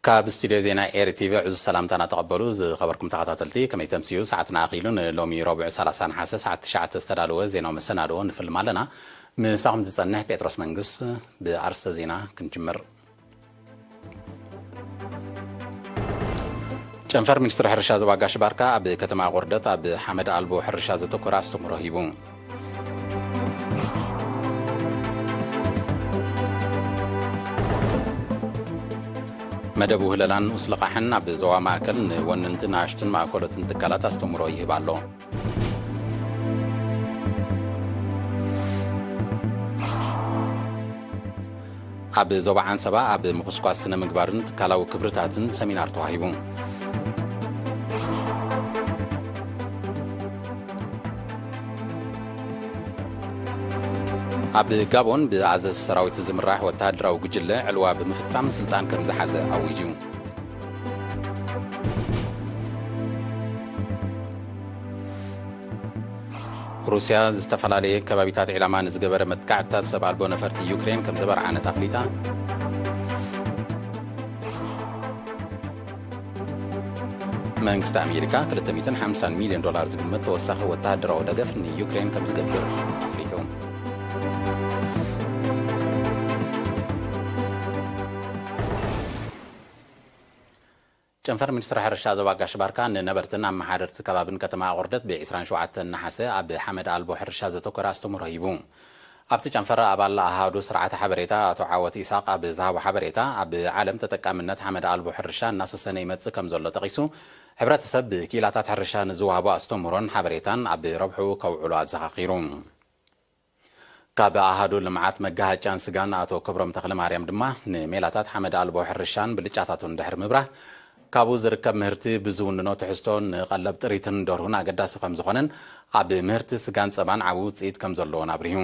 ካብ ስቱድዮ ዜና ኤሪ ቲቪ ዕዙዝ ሰላምታና ተቐበሉ። ዝኸበርኩም ተኸታተልቲ፣ ከመይ ተምስዩ? ሰዓትና ኣኺሉ ንሎሚ ረቡዕ ሰላሳ ነሓሰ ሰዓት ትሽዓተ ዝተዳለወ ዜናዊ መሰናድኦ ንፍልም ኣለና። ምሳኹም ዝጸንሕ ጴጥሮስ መንግስ። ብኣርስተ ዜና ክንጅምር። ጨንፈር ሚኒስትሪ ሕርሻ ዞባ ጋሽ ባርካ ኣብ ከተማ ኣቑርደት ኣብ ሓመድ ኣልቦ ሕርሻ ዘተኮረ ኣስተምህሮ ሂቡ። መደብ ውህለላን ንኡስ ልቓሕን ኣብ ዞባ ማእከል ንወነንቲ ንኣሽቱን ማእከሎትን ትካላት ኣስተምህሮ ይህብ ኣሎ። ኣብ ዞባ ዓንሰባ ኣብ ምኹስኳስ ስነ ምግባርን ትካላዊ ክብርታትን ሰሚናር ተዋሂቡ። ኣብ ጋቦን ብኣዘዚ ሰራዊት ዝምራሕ ወተሃደራዊ ጉጅለ ዕልዋ ብምፍጻም ስልጣን ከም ዝሓዘ ኣዊጁ። ሩስያ ዝተፈላለየ ከባቢታት ዒላማ ንዝገበረ መጥቃዕትታት ሰብ ኣልቦ ነፈርቲ ዩክሬን ከም ዘበርዓነት ኣፍሊጣ። መንግስቲ ኣሜሪካ ክልተ ሚእትን ሓምሳን ሚልዮን ዶላር ዝግመት ተወሳኺ ወተሃደራዊ ደገፍ ንዩክሬን ከም ዝገብር ኣፍሊጡ። ጨንፈር ሚኒስትሪ ሕርሻ ዞባ ጋሽ ባርካ ንነበርትን ኣመሓደርቲ ከባብን ከተማ ኣቑርደት ብ ዕስራን ሸውዓተን ነሓሰ ኣብ ሓመድ ኣልቦ ሕርሻ ዘተኮረ ኣስተምህሮ ሂቡ። ኣብቲ ጨንፈር ኣባል ኣሃዱ ስርዓተ ሓበሬታ ኣቶ ዓወት ኢሳቕ ኣብ ዝሃቦ ሓበሬታ፣ ኣብ ዓለም ተጠቃምነት ሓመድ ኣልቦ ሕርሻ እናሰሰነ ይመጽእ ከም ዘሎ ጠቒሱ፣ ሕብረተሰብ ብክኢላታት ሕርሻ ንዝወሃቦ ኣስተምህሮን ሓበሬታን ኣብ ረብሑ ከውዕሎ ኣዘኻኺሩ። ካብ ኣሃዱ ልምዓት መጋሃጫን ስጋን ኣቶ ክብሮም ተኽለማርያም ድማ፣ ንሜላታት ሓመድ ኣልቦ ሕርሻን ብልጫታቱን ድሕሪ ምብራህ፣ ካብኡ ዝርከብ ምህርቲ ብዝውንኖ ትሕዝቶ ንቐለብ ጥሪትን ደርሁን ኣገዳሲ ከም ዝኾነን፣ ኣብ ምህርቲ ስጋን ጸባን ዓቢ ውጽኢት ከም ዘለዎን ኣብሪሁ።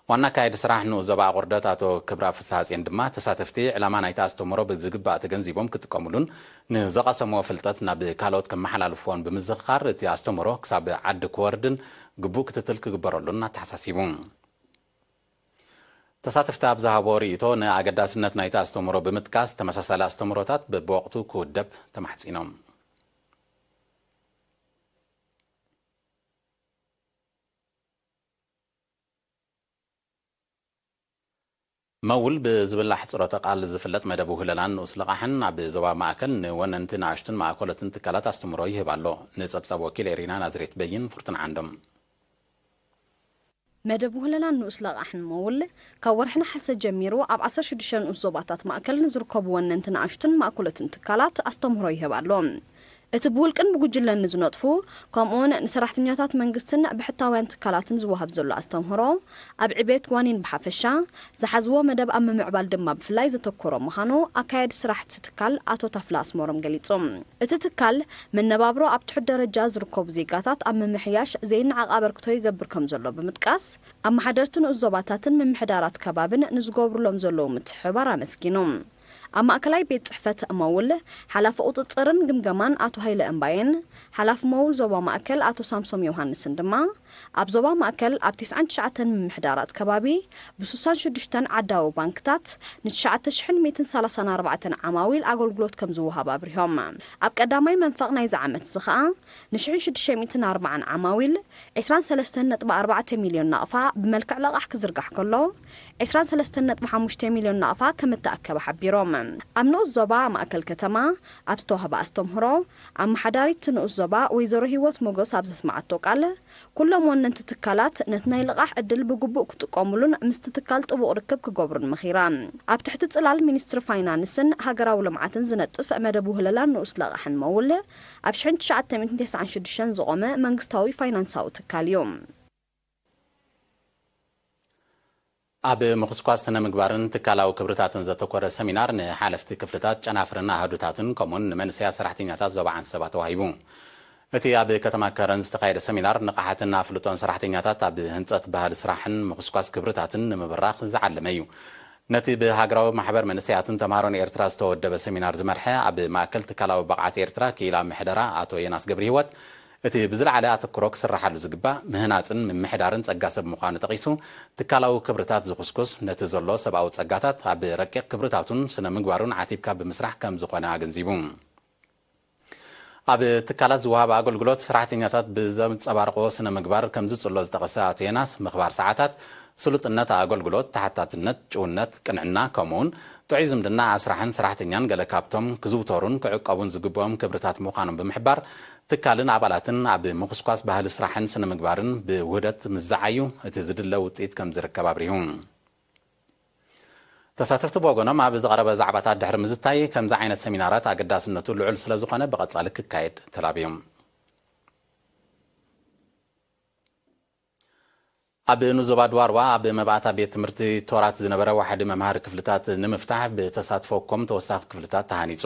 ዋና ኣካያዲ ስራሕ ንኡስ ዞባ ኣቑርደት ኣቶ ክብራ ፍስሃጽዮን ድማ፣ ተሳተፍቲ ዕላማ ናይቲ ኣስተምህሮ ብዝግባእ ተገንዚቦም ክጥቀሙሉን ንዝቐሰምዎ ፍልጠት ናብ ካልኦት ከመሓላልፍዎን ብምዝኽኻር፣ እቲ ኣስተምህሮ ክሳብ ዓዲ ክወርድን ግቡእ ክትትል ክግበረሉን ኣተሓሳሲቡ። ተሳተፍቲ ኣብ ዝሃቦ ርእይቶ፣ ንኣገዳስነት ናይቲ ኣስተምህሮ ብምጥቃስ፣ ተመሳሳሊ ኣስተምህሮታት በብወቕቱ ክውደብ ተማሕጺኖም። መውል ብዝብል ኣሕጽሮተ ቃል ዝፍለጥ መደብ ውህለላን ንኡስ ልቓሕን ኣብ ዞባ ማእከል ንወነንቲ ንኣሽቱን ማእከሎትን ትካላት ኣስተምህሮ ይህብ ኣሎ። ንጸብጻብ ወኪል ኤሪና ናዝሬት በይን ፍርቱን ዓንዶም። መደብ ውህለላን ንኡስ ለቓሕን መውል ካብ ወርሒ ነሓሰ ጀሚሩ ኣብ ዓሰርተ ሽዱሽተ ንኡስ ዞባታት ማእከል ንዝርከቡ ወነንቲ ንኣሽቱን ማእከሎትን ትካላት ኣስተምህሮ ይህብ ኣሎ። እቲ ብውልቅን ብጉጅለን ንዝነጥፉ፣ ከምኡውን ንሰራሕተኛታት መንግስትን ብሕታውያን ትካላትን ዝወሃብ ዘሎ ኣስተምህሮ፣ ኣብ ዕቤት ዋኒን ብሓፈሻ፣ ዝሓዝዎ መደብ ኣብ ምምዕባል ድማ ብፍላይ ዘተኮረ ምዃኑ ኣካያዲ ስራሕ እቲ ትካል ኣቶ ታፍላ ኣስመሮም ገሊጹ። እቲ ትካል፣ መነባብሮ ኣብ ትሑት ደረጃ ዝርከቡ ዜጋታት ኣብ ምምሕያሽ ዘይነዓቕ ኣበርክቶ ይገብር ከም ዘሎ ብምጥቃስ፣ ኣመሓደርቲ ንኡስ ዞባታትን ምምሕዳራት ከባብን ንዝገብሩሎም ዘለዉ ምትሕብባር ኣመስጊኑ። ኣብ ማእከላይ ቤት ጽሕፈት መውል፣ ሓላፊ ቁጽጽርን ግምገማን ኣቶ ሃይለ እምባየን፣ ሓላፊ መውል ዞባ ማእከል ኣቶ ሳምሶም ዮሃንስን ድማ፣ ኣብ ዞባ ማእከል ኣብ ተስዓን ትሽዓተን ምምሕዳራት ከባቢ፣ ብስሳን ሽዱሽተን ዓዳዊ ባንክታት፣ ንትሽዓተ ሽሕን ሚእትን ሰላሳን ኣርባዕተን ዓማዊል ኣገልግሎት ከም ዝወሃብ ኣብሪሆም። ኣብ ቀዳማይ መንፈቕ ናይዚ ዓመት እዚ ኸኣ፣ ንሽሕን ሽዱሽተ ሚእትን ኣርባዓን ዓማዊል፣ ዕስራን ሰለስተን ነጥቢ ኣርባዕተ ሚልዮን ናቕፋ ብመልክዕ ለቓሕ ክዝርጋሕ ከሎ፣ ዕስራን ሰለስተን ነጥቢ ሓሙሽተ ሚልዮን ናቕፋ ከም እተኣከበ ሓቢሮም። ኣብ ንኡስ ዞባ ማእከል ከተማ ኣብ ዝተዋህበ ኣስተምህሮ፣ ኣመሓዳሪት እቲ ንኡስ ዞባ ወይዘሮ ሂወት ሞገስ ኣብ ዘስመዓቶ ቃል፣ ኩሎም ወነንቲ ትካላት ነቲ ናይ ልቓሕ ዕድል ብግቡእ ክጥቀሙሉን ምስቲ ትካል ጥቡቕ ርክብ ክገብሩን መኺራ። ኣብ ትሕቲ ጽላል ሚኒስትሪ ፋይናንስን ሃገራዊ ልምዓትን ዝነጥፍ መደብ ውህለላን ንኡስ ለቓሕን መውል፣ ኣብ ሽሕን ትሽዓተ ሚእትን ተስዓን ሽዱሽተን ዝቖመ መንግስታዊ ፋይናንሳዊ ትካል እዩ። ኣብ ምኹስኳስ ስነ ምግባርን ትካላዊ ክብርታትን ዘተኮረ ሰሚናር ንሓለፍቲ ክፍልታት ጨናፍርን ኣሃዱታትን ከምኡውን ንመንሰያ ሰራሕተኛታት ዞባ ዓንሰባ ተዋሂቡ። እቲ ኣብ ከተማ ከረን ዝተኻየደ ሰሚናር፣ ንቕሓትን ኣፍልጦን ሰራሕተኛታት ኣብ ህንጸት ባህሊ ስራሕን ምኹስኳስ ክብርታትን ንምብራኽ ዝዓለመ እዩ። ነቲ ብሃገራዊ ማሕበር መንእሰያትን ተምሃሮን ኤርትራ ዝተወደበ ሰሚናር ዝመርሐ፣ ኣብ ማእከል ትካላዊ ብቕዓት ኤርትራ ክኢላ ምሕደራ ኣቶ ዮናስ ገብረሂወት፣ እቲ ብዝለዓለ ኣተክሮ ክስራሓሉ ዝግባእ ምህናጽን ምምሕዳርን ጸጋ ሰብ ምዃኑ ጠቒሱ፣ ትካላዊ ክብርታት ዝኹስኩስ፣ ነቲ ዘሎ ሰብኣዊ ጸጋታት ኣብ ረቂቕ ክብርታቱን ስነ ምግባሩን ዓቲብካ ብምስራሕ ከም ዝኾነ ኣገንዚቡ። ኣብ ትካላት ዝወሃብ ኣገልግሎት ሰራሕተኛታት ብዘንጸባርቖ ስነ ምግባር ከም ዝጽሎ ዝጠቐሰ ኣቶ ዮናስ፣ ምኽባር ሰዓታት፣ ስሉጥነት ኣገልግሎት፣ ተሓታትነት፣ ጭውነት፣ ቅንዕና፣ ከምኡውን ጥዑይ ዝምድና ኣብ ስራሕን ሰራሕተኛን ገለ ካብቶም ክዝውተሩን ክዕቀቡን ዝግብኦም ክብርታት ምዃኖም ብምሕባር፣ ትካልን ኣባላትን ኣብ ምኹስኳስ ባህሊ ስራሕን ስነ ምግባርን ብውህደት ምስ ዝዓዩ፣ እቲ ዝድለ ውጽኢት ከም ዝርከብ ኣብሪሁ። ተሳተፍቲ ብወገኖም ኣብ ዝቐረበ ዛዕባታት ድሕሪ ምዝታይ፣ ከምዚ ዓይነት ሰሚናራት ኣገዳስነቱ ልዑል ስለ ዝኾነ ብቐጻሊ ክካየድ ተላብዮም። ኣብ ንዞባ ድዋርዋ ኣብ መባእታ ቤት ትምህርቲ ቶራት ዝነበረ ዋሕዲ መምሃሪ ክፍልታት ንምፍታሕ ብተሳትፎ ኮም ተወሳኺ ክፍልታት ተሃኒጹ።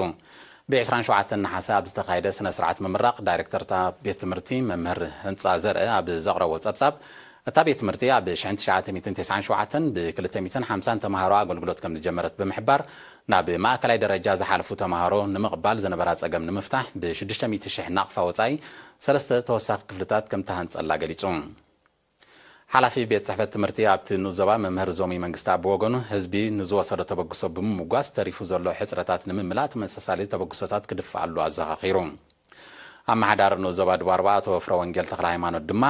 ብ27 ነሓሰ ኣብ ዝተኻየደ ስነ ስርዓት ምምራቕ፣ ዳይሬክተር እታ ቤት ትምህርቲ መምህር ህንጻ ዘርአ ኣብ ዘቕረቦ ጸብጻብ፣ እታ ቤት ትምህርቲ ኣብ ሺሕ ትሽዓተ ሚእትን ተስዓን ሸውዓተን ብ250 ተምሃሮ ኣገልግሎት ከም ዝጀመረት ብምሕባር፣ ናብ ማእከላይ ደረጃ ዝሓለፉ ተምሃሮ ንምቕባል ዝነበራ ጸገም ንምፍታሕ ብ600 ሺሕ ናቕፋ ወጻኢ ሰለስተ ተወሳኺ ክፍልታት ከም ተሃንጸላ ገሊጹ። ሓላፊ ቤት ጽሕፈት ትምህርቲ ኣብቲ ንኡስ ዞባ መምህር ዞሚ መንግስቲ ብወገኑ፣ ህዝቢ ንዝወሰዶ ተበግሶ ብምምጓስ ተሪፉ ዘሎ ሕጽረታት ንምምላእ ተመሳሳሊ ተበግሶታት ክድፍኣሉ ኣዘኻኺሩ። ኣመሓዳሪ ንኡስ ዞባ ድዋርዋ ኣቶ ፍረ ወንጌል ተክለ ሃይማኖት ድማ፣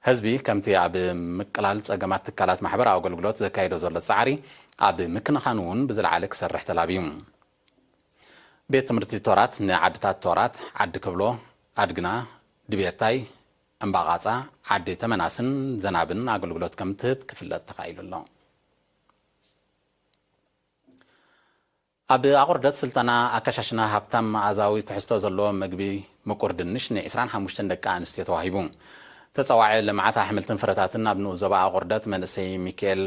ህዝቢ ከምቲ ኣብ ምቅላል ጸገማት ትካላት ማሕበራዊ ኣገልግሎት ዘካይዶ ዘሎ ጻዕሪ ኣብ ምክንኻን እውን ብዝለዓለ ክሰርሕ ተላብዩ። ቤት ትምህርቲ ቶራት ንዓድታት ቶራት፣ ዓዲ ክብሎ፣ ኣድግና፣ ድቤታይ፣ እምባቓጻ፣ ዓዲ ተመናስን ዘናብን ኣገልግሎት ከም ትህብ ክፍለጥ ተኻኢሉ ኣሎ። ኣብ ኣቑርደት ስልጠና ኣከሻሽና ሃብታም መኣዛዊ ትሕዝቶ ዘለዎ ምግቢ ምቁር ድንሽ ን25 ደቂ ኣንስትዮ ተዋሂቡ። ተጸዋዒ ልምዓት ኣሕምልትን ፍረታትን ኣብ ንኡስ ዞባ ኣቑርደት መንእሰይ ሚካኤል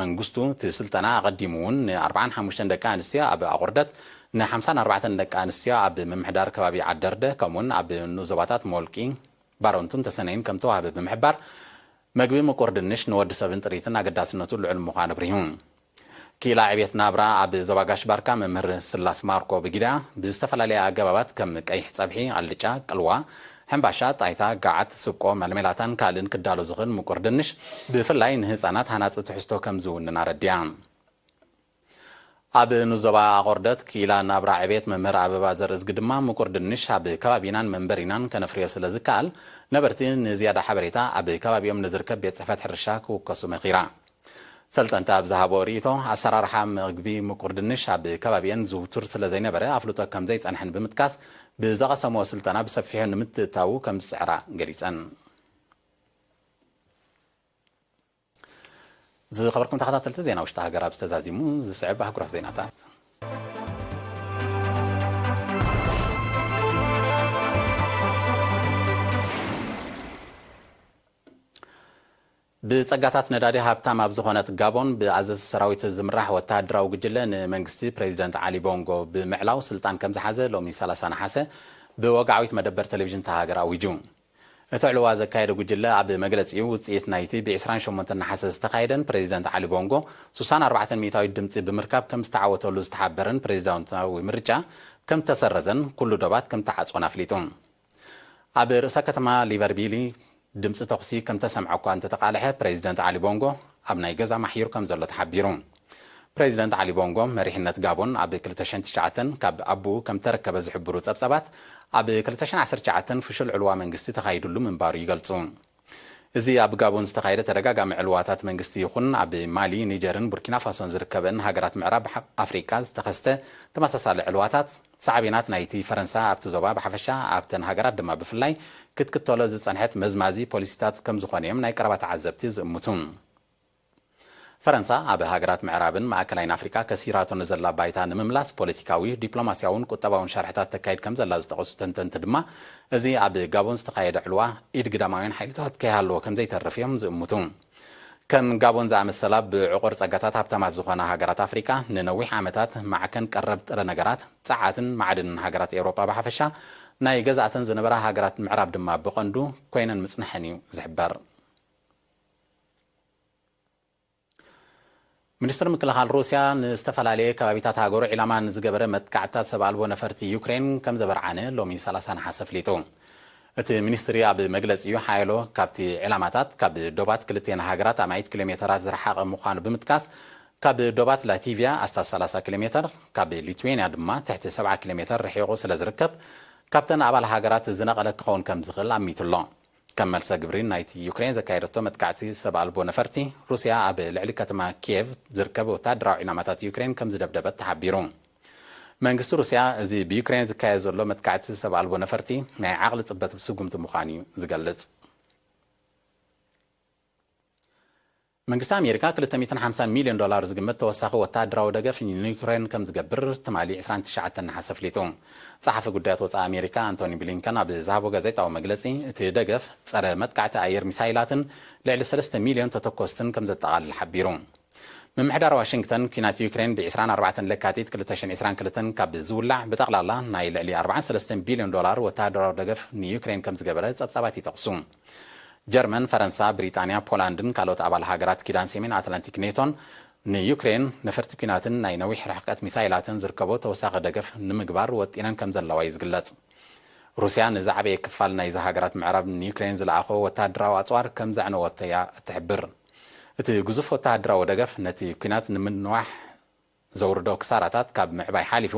መንግስቱ፣ እቲ ስልጠና ኣቐዲሙ እውን ን45 ደቂ ኣንስትዮ ኣብ ኣቑርደት፣ ን54 ደቂ ኣንስትዮ ኣብ ምምሕዳር ከባቢ ዓደርደ፣ ከምኡውን ኣብ ንኡስ ዞባታት ሞልቂ፣ ባረንቱን ተሰነይን ከም ተዋህበ ብምሕባር፣ መግቢ ምቁር ድንሽ ንወዲ ሰብን ጥሪትን ኣገዳስነቱ ልዑል ምዃኑ ኣብሪሁ። ክኢላ ዕቤት ናብራ ኣብ ዞባ ጋሽ ባርካ መምህር ስላስ ማርኮ ብጊዳ፣ ብዝተፈላለየ ኣገባባት ከም ቀይሕ ጸብሒ፣ ኣልጫ፣ ቅልዋ፣ ሕምባሻ፣ ጣይታ፣ ጋዓት፣ ስብቆ፣ መልሜላታን ካልእን ክዳሎ ዝኽእል ምቁር ድንሽ፣ ብፍላይ ንህጻናት ሃናጺ ትሕዝቶ ከም ዝውንን ኣረዲኣ። ኣብ ንዞባ ኣቑርደት ክኢላ ናብራ ዕቤት መምህር ኣበባ ዘርእዝጊ ድማ፣ ምቁር ድንሽ ኣብ ከባቢናን መንበሪናን ከነፍርዮ ስለ ዝከኣል፣ ነበርቲ ንዝያዳ ሓበሬታ ኣብ ከባቢኦም ንዝርከብ ቤት ጽሕፈት ሕርሻ ክውከሱ መኺራ። ሰልጠንቲ ኣብ ዝሃቦ ርእይቶ፣ ኣሰራርሓ መግቢ ምቁር ድንሽ ኣብ ከባቢአን ዝውቱር ስለ ዘይነበረ ኣፍልጦ ከም ዘይጸንሐን ብምጥቃስ፣ ብዝቐሰምዎ ስልጠና ብሰፊሑ ንምትእታዉ ከም ዝጽዕራ ገሊጸን። ዝኸበርኩም ተኸታተልቲ፣ ዜና ውሽጢ ሃገር ኣብዚ ተዛዚሙ። ዝስዕብ ኣህጉራዊ ዜናታት። ብጸጋታት ነዳዲ ሃብታም ኣብ ዝኾነት ጋቦን ብኣዘዝቲ ሰራዊት ዝምራሕ ወተሃደራዊ ጉጅለ ንመንግስቲ ፕሬዚደንት ዓሊ ቦንጎ ብምዕላው ስልጣን ከም ዝሓዘ ሎሚ ሰላሳ ነሓሰ ብወግዓዊት መደበር ቴሌቪዥን እታ ሃገር ኣዊጁ። እቲ ዕልዋ ዘካየደ ጉጅለ ኣብ መግለጺኡ፣ ውጽኢት ናይቲ ብ28 ነሓሰ ዝተኻየደን ፕሬዚደንት ዓሊ ቦንጎ 64% ድምጺ ብምርካብ ከም ዝተዓወተሉ ዝተሓበረን ፕሬዚዳንታዊ ምርጫ ከም ተሰረዘን ኩሉ ዶባት ከም ተዓጽወን ኣፍሊጡ። ኣብ ርእሰ ከተማ ሊቨርቢሊ ድምጺ ተኹሲ ከም ተሰምዐ እኳ እንተተቓልሐ፣ ፕሬዚደንት ዓሊ ቦንጎ ኣብ ናይ ገዛ ማሕዩር ከም ዘሎ ተሓቢሩ። ፕሬዚደንት ዓሊ ቦንጎ መሪሕነት ጋቦን ኣብ ክልተ ሽሕን ትሽዓተን ካብ ኣቦኡ ከም ተረከበ ዝሕብሩ ጸብጻባት፣ ኣብ ክልተ ሽሕን ዓሰርተ ትሽዓተን ፍሹል ዕልዋ መንግስቲ ተኻይዱሉ ምንባሩ ይገልጹ። እዚ ኣብ ጋቦን ዝተኻየደ ተደጋጋሚ ዕልዋታት መንግስቲ ይኹን፣ ኣብ ማሊ፣ ኒጀርን ቡርኪና ፋሶን ዝርከበን ሃገራት ምዕራብ ሓ-፣ ኣፍሪቃ ዝተኸስተ ተመሳሳሊ ዕልዋታት፣ ሳዕቤናት ናይቲ ፈረንሳ ኣብቲ ዞባ ብሓፈሻ፣ ኣብተን ሃገራት ድማ ብፍላይ ክትክተሎ ዝጸንሐት መዝማዚ ፖሊሲታት ከም ዝኾነ እዮም ናይ ቀረባ ተዓዘብቲ ዝእምቱ። ፈረንሳ ኣብ ሃገራት ምዕራብን ማእከላይን ኣፍሪቃ ከሲራቶ ንዘላ ባይታ ንምምላስ ፖለቲካዊ፣ ዲፕሎማስያውን ቁጠባውን ሻርሕታት ተካይድ ከም ዘላ ዝጠቐሱ ተንተንቲ ድማ፣ እዚ ኣብ ጋቦን ዝተኻየደ ዕልዋ ኢድ ግዳማውያን ሓይልታት ከይሃለዎ ከም ዘይተርፍ እዮም ዝእምቱ። ከም ጋቦን ዝኣመሰላ ብዕቑር ጸጋታት ሃብታማት ዝኾና ሃገራት ኣፍሪቃ፣ ንነዊሕ ዓመታት ማዕከን ቀረብ ጥረ ነገራት፣ ጸዓትን ማዕድንን ሃገራት ኤውሮጳ ብሓፈሻ፣ ናይ ገዛእተን ዝነበራ ሃገራት ምዕራብ ድማ ብቐንዱ ኮይነን ምጽንሐን እዩ ዝሕበር። ሚኒስትሪ ምክልኻል ሩስያ ንዝተፈላለየ ከባቢታት ሃገሩ ዒላማ ንዝገበረ መጥቃዕትታት ሰብ ኣልቦ ነፈርቲ ዩክሬን ከም ዘበርዓነ ሎሚ ሰላሳ ነሓሰ ኣፍሊጡ። እቲ ሚኒስትሪ ኣብ መግለጺኡ ሓያሎ ካብቲ ዕላማታት ካብ ዶባት ክልቲኤን ሃገራት ኣማኢት ኪሎ ሜተራት ዝረሓቐ ምዃኑ ብምጥቃስ፣ ካብ ዶባት ላቲቪያ ኣስታት ሰላሳ ኪሎ ሜተር፣ ካብ ሊትዌንያ ድማ ትሕቲ ሰብዓ ኪሎ ሜተር ርሒቑ ስለ ዝርከብ፣ ካብተን ኣባል ሃገራት ዝነቐለ ክኸውን ከም ዝኽእል ኣሚቱ ኣሎ። ከም መልሰ ግብሪ ናይቲ ዩክሬን ዘካየደቶ መጥቃዕቲ ሰብ ኣልቦ ነፈርቲ፣ ሩስያ ኣብ ልዕሊ ከተማ ኪየቭ ዝርከብ ወታደራዊ ዕላማታት ዩክሬን ከም ዝደብደበት ተሓቢሩ። መንግስቲ ሩስያ እዚ ብዩክሬን ዝካየድ ዘሎ መጥቃዕቲ ሰብ ኣልቦ ነፈርቲ ናይ ዓቕሊ ጽበት ስጉምቲ ምዃኑ እዩ ዝገልጽ። መንግስቲ ኣሜሪካ ክልተ ሚእትን ሓምሳን ሚልዮን ዶላር ዝግመት ተወሳኺ ወታደራዊ ደገፍ ንዩክሬን ከም ዝገብር ትማሊ ዕስራን ትሽዓተን ነሓሰ ኣፍሊጡ። ጸሓፊ ጉዳያት ወጻኢ ኣሜሪካ ኣንቶኒ ብሊንከን ኣብ ዝሃቦ ጋዜጣዊ መግለጺ፣ እቲ ደገፍ ጸረ መጥቃዕቲ ኣየር ሚሳይላትን ልዕሊ ሰለስተ ሚልዮን ተተኮስትን ከም ዘጠቓልል ሓቢሩ። ምምሕዳር ዋሽንግተን፣ ኲናት ዩክሬን ብ ዕስራን ኣርባዕተን ለካቲት ክልተ ሽሕን ዕስራን ክልተን ካብ ዝውላዕ፣ ብጠቕላላ ናይ ልዕሊ ኣርባዓን ሰለስተን ቢልዮን ዶላር ወተሃደራዊ ደገፍ ንዩክሬን ከም ዝገበረ ጸብጻባት ይጠቕሱ። ጀርመን፣ ፈረንሳ፣ ብሪጣንያ፣ ፖላንድን ካልኦት ኣባል ሃገራት ኪዳን ሰሜን ኣትላንቲክ ኔቶን ንዩክሬን ነፈርቲ ኲናትን ናይ ነዊሕ ርሕቀት ሚሳይላትን ዝርከቦ ተወሳኺ ደገፍ ንምግባር ወጢነን ከም ዘለዋ እዩ ዝግለጽ። ሩስያ ንዝዓበየ ክፋል ናይዚ ሃገራት ምዕራብ ንዩክሬን ዝለኣኾ ወተሃደራዊ ኣጽዋር ከም ዘዕነወቶ እያ እትሕብር። እቲ ግዙፍ ወተሃደራዊ ደገፍ ነቲ ኲናት ንምንዋሕ ዘውርዶ ክሳራታት ካብ ምዕባይ ሓሊፉ፣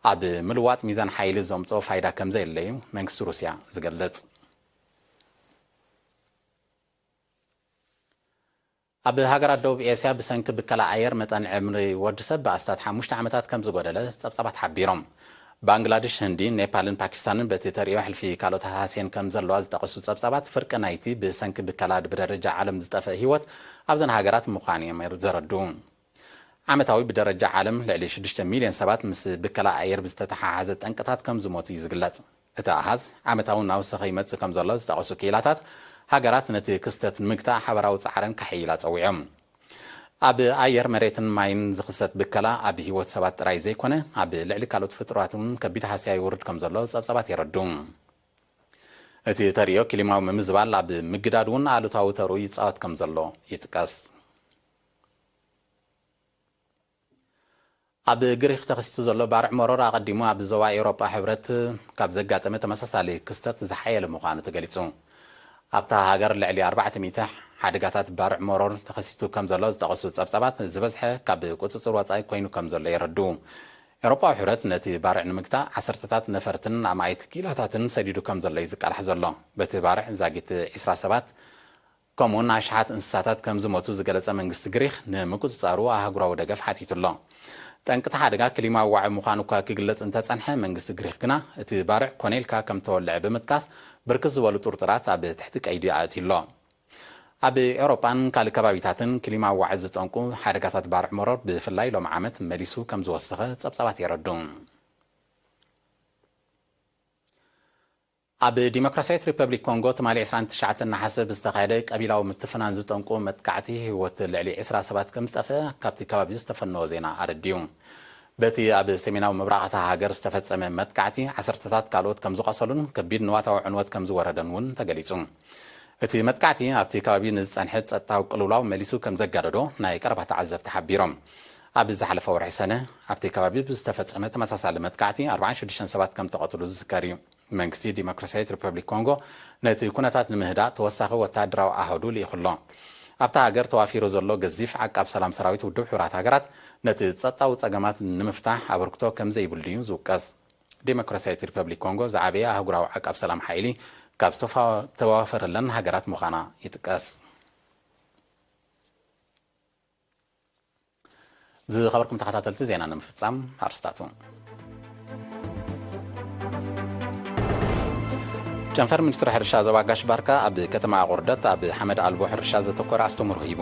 ኣብ ምልዋጥ ሚዛን ሓይሊ ዘምጽኦ ፋይዳ ከም ዘየለ እዩ መንግስቲ ሩስያ ዝገልጽ። ኣብ ሃገራት ደቡብ ኤስያ ብሰንኪ ብከላ ኣየር መጠን ዕምሪ ወዲ ሰብ ብኣስታት ሓሙሽተ ዓመታት ከም ዝጎደለ ጸብጻባት ሓቢሮም። ባንግላድሽ፣ ህንዲ፣ ኔፓልን ፓኪስታንን በቲ ተርእዮ ሕልፊ ካልኦት ሃስየን ከም ዘለዋ ዝጠቐሱ ጸብጻባት፣ ፍርቂ ናይቲ ብሰንኪ ብከላ ብደረጃ ዓለም ዝጠፍአ ህይወት ኣብዘን ሃገራት ምዃኑ እዮም ዘረድኡ። ዓመታዊ ብደረጃ ዓለም ልዕሊ ሽዱሽተ ሚልዮን ሰባት ምስ ብከላ ኣየር ብዝተተሓሓዘ ጠንቅታት ከም ዝሞቱ እዩ ዝግለጽ። እቲ ኣሃዝ ዓመታዊ እናወሰኸ ይመጽእ ከም ዘሎ ዝጠቐሱ ክኢላታት፣ ሃገራት ነቲ ክስተት ንምግታእ ሓበራዊ ጻዕረን ከሐይላ ጸዊዖም። ኣብ ኣየር፣ መሬትን ማይን ዝኽሰት ብከላ ኣብ ህይወት ሰባት ጥራይ ዘይኮነ፣ ኣብ ልዕሊ ካልኦት ፍጡራት እውን ከቢድ ሃስያ ይውርድ ከም ዘሎ ጸብጻባት የረዱ። እቲ ተርእዮ ክሊማዊ ምምዝባል ኣብ ምግዳድ እውን ኣሉታዊ ተርኡ ይጻወት ከም ዘሎ ይጥቀስ። ኣብ ግሪክ ተኸሲቱ ዘሎ ባርዕ መሮር ኣቐዲሙ ኣብ ዞባ ኤውሮጳ ሕብረት ካብ ዘጋጠመ ተመሳሳሊ ክስተት ዝሓየለ ምዃኑ ተገሊጹ። ኣብታ ሃገር ልዕሊ ኣርባዕተ ሚእቲ ሓደጋታት ባርዕ መሮር ተኸሲቱ ከም ዘሎ ዝጠቐሱ ጸብጻባት፣ ዝበዝሐ ካብ ቁጽጽር ወጻኢ ኮይኑ ከም ዘሎ የረድኡ። ኤውሮጳዊ ሕብረት ነቲ ባርዕ ንምግታእ ዓሰርተታት ነፈርትን ኣማኢት ኪሎታትን ሰዲዱ ከም ዘሎ እዩ ዝቃላሕ ዘሎ። በቲ ባርዕ ዛጊት ዕስራ ሰባት ከምኡውን ኣሽሓት እንስሳታት ከም ዝሞቱ ዝገለጸ መንግስቲ ግሪክ፣ ንምቁጽጻሩ ኣህጉራዊ ደገፍ ሓቲቱ ኣሎ። ጠንቅቲ ሓደጋ ክሊማዊ ዋዒ ምዃኑ እኳ ክግለጽ እንተጸንሐ፣ መንግስቲ ግሪክ ግና እቲ ባርዕ ኮነ ኢልካ ከም ተወልዐ ብምጥቃስ፣ ብርክት ዝበሉ ጥርጡራት ኣብ ትሕቲ ቀይዲ ኣእትዩ ኣሎ። ኣብ ኤውሮጳን ካልእ ከባቢታትን ክሊማዊ ዋዒ ዝጠንቁ ሓደጋታት ባርዕ መሮር፣ ብፍላይ ሎም ዓመት መሊሱ ከም ዝወሰኸ ጸብጻባት የረዱ። ኣብ ዲሞክራሲያዊት ሪፐብሊክ ኮንጎ ትማሊ ዕስራን ትሽዓተን ነሓሰ ብዝተኻየደ ቀቢላዊ ምትፍናን ዝጠንቁ መጥቃዕቲ፣ ህይወት ልዕሊ ዕስራ ሰባት ከም ዝጠፍአ ካብቲ ከባቢ ዝተፈነወ ዜና ኣረዲኡ። በቲ ኣብ ሰሜናዊ ምብራቕ እታ ሃገር ዝተፈጸመ መጥቃዕቲ፣ ዓሰርተታት ካልኦት ከም ዝቖሰሉን ከቢድ ንዋታዊ ዕንወት ከም ዝወረደን እውን ተገሊጹ። እቲ መጥቃዕቲ ኣብቲ ከባቢ ንዝጸንሐ ጸጥታዊ ቅልውላው መሊሱ ከም ዘጋደዶ ናይ ቀረባ ተዓዘብቲ ሓቢሮም። ኣብ ዝሓለፈ ወርሒ ሰነ ኣብቲ ከባቢ ብዝተፈጸመ ተመሳሳሊ መጥቃዕቲ ኣርባዓን ሽዱሽተን ሰባት ከም ተቐትሉ ዝዝከር እዩ። መንግስቲ ዲሞክራሲያዊት ሪፐብሊክ ኮንጎ ነቲ ኩነታት ንምህዳእ ተወሳኺ ወተሃደራዊ ኣሃዱ ልኢኹ ኣሎ። ኣብታ ሃገር ተዋፊሩ ዘሎ ገዚፍ ዓቃብ ሰላም ሰራዊት ውድብ ሕቡራት ሃገራት ነቲ ጸጥታዊ ጸገማት ንምፍታሕ ኣበርክቶ ከም ዘይብሉ እዩ ዝውቀስ። ዲሞክራሲያዊት ሪፐብሊክ ኮንጎ ዝዓበየ ኣህጉራዊ ዓቃብ ሰላም ሓይሊ ካብ ዝተዋፈረለን ሃገራት ምዃና ይጥቀስ። ዝኸበርኩም ተኸታተልቲ፣ ዜና ንምፍጻም ኣርስታቱ። ጨንፈር ሚኒስትሪ ሕርሻ ዞባ ጋሽ ባርካ ኣብ ከተማ ኣቑርደት ኣብ ሓመድ ኣልቦ ሕርሻ ዘተኮረ ኣስተምህሮ ሂቡ።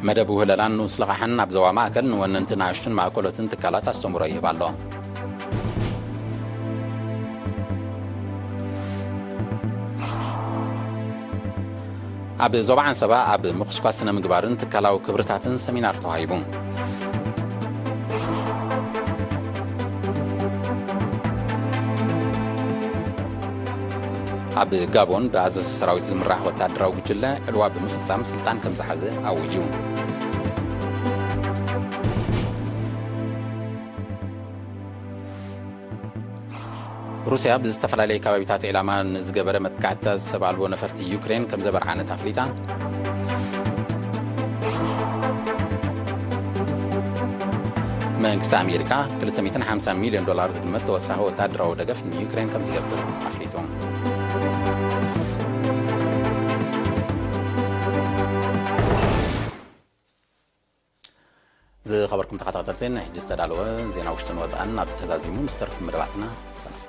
መደብ ውህለላን ንኡስ ልቓሕን ኣብ ዞባ ማእከል ንወነንቲ ንኣሽቱን ማእከሎትን ትካላት ኣስተምህሮ ይህብ ኣሎ። ኣብ ዞባ ዓንሰባ ኣብ ምኹስኳስ ስነ ምግባርን ትካላዊ ክብርታትን ሰሚናር ተዋሂቡ። ኣብ ጋቦን ብኣዘዝቲ ሰራዊት ዝምራሕ ወታደራዊ ጉጅለ ዕልዋ ብምፍጻም ስልጣን ከም ዝሓዘ ኣዊጁ። ሩስያ ብዝተፈላለየ ከባቢታት ዒላማ ንዝገበረ መጥቃዕትታት ሰብ ኣልቦ ነፈርቲ ዩክሬን ከም ዘበርዓነት ኣፍሊጣ። መንግስቲ ኣሜሪካ ክልተ ሚእትን ሓምሳን ሚልዮን ዶላር ዝግመት ተወሳኺ ወታደራዊ ደገፍ ንዩክሬን ከም ዝገብር ኣፍሊጡ። ዝኸበርኩም ተኸታተልቲ፣ ናይ ሕጂ ዝተዳለወ ዜና ውሽጥን ወፃእን ኣብዚ ተዛዚሙ። ምስ ተረፉ መደባትና ሰላም።